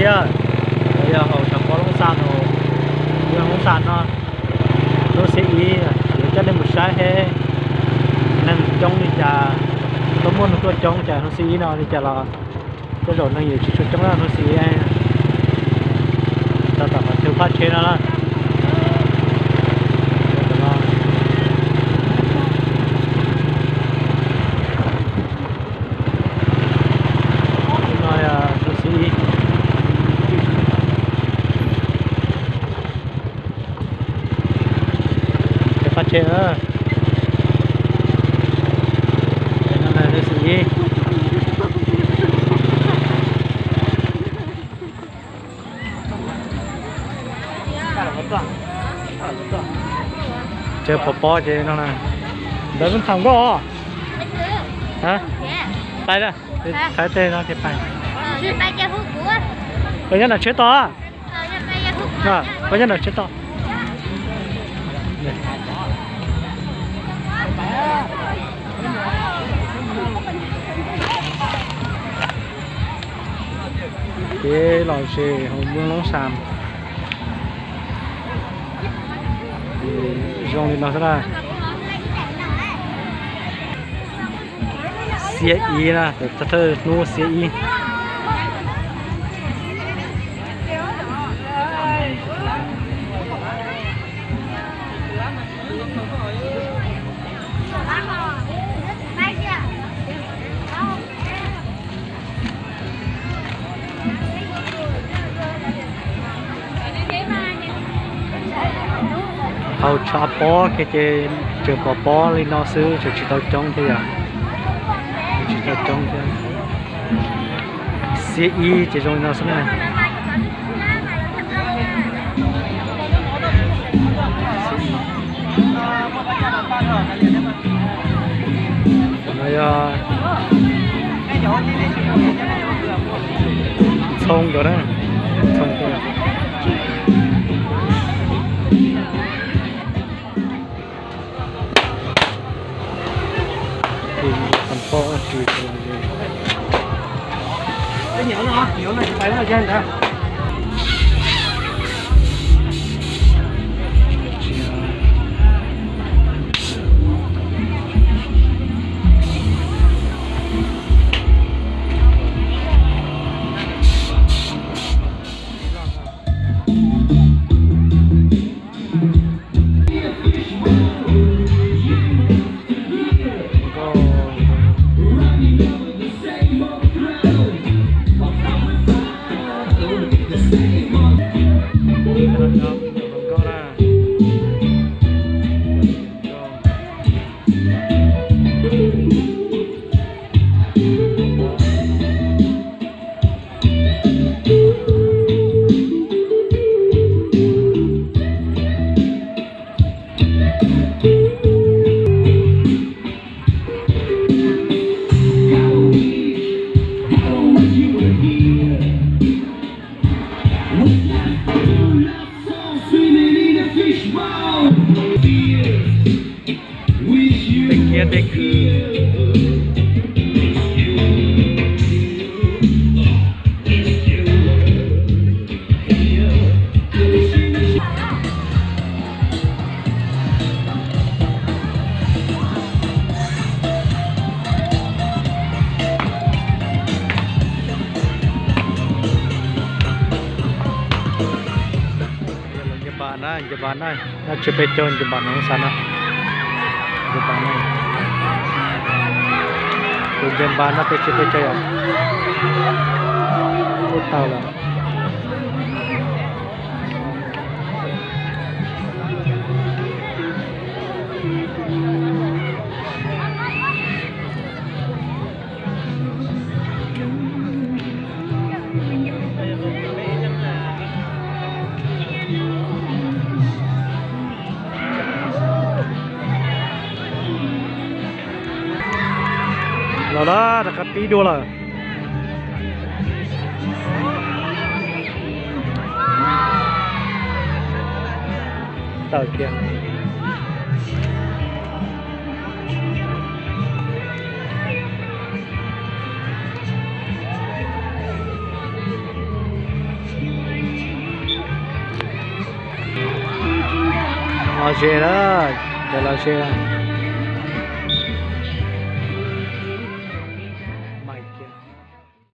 Yog hauv tshav pob Loob Xas no, Loob Xas no, hnub xiab ib yuav coj nej mus saib seb neeg coob li cas, tuaj muaj neeg tuaj coob li cas hnub xiab ib no li cas los tej zaum neeg yuav tsis tshua coob na hnub xiab ib. Tau tom qhov chaw phaj tsheb no na. Phaj tsheb, hnub xiab ib. Tsev pov pob ces no na. Ntawd tham nkauj os. Pais, thaiv tej no ces pais. Koj nyob nram tsheb tos. Koj nyob nram tsheb tos. Ces los ze hauv Moob Loob Xas, zoo li no xwb na. Xiab ib na, thawj hnub xiab ib. Hauv tshav pob kiag ces tseem pov pob li no xwb, tseem tsis tau coob thiab yom. Tseem tsis tau coob thiab. Xiab ib ces zoo li no xwb na. No yog Ntxhoo nkawd na, Ntxhoo nkawd. Tam poj ua tsis los Tej kiab tej khw. Nce npas na, nce npas na, nyob tsiab peb caug nce npas no xav na. Nce npas na, tus nce npas no peb tsiab peb caug yom. Kuj tau lawm. Los na, rov qab pib dua lawm. Tawm kiag. Los ze lawm, cov los ze lawm.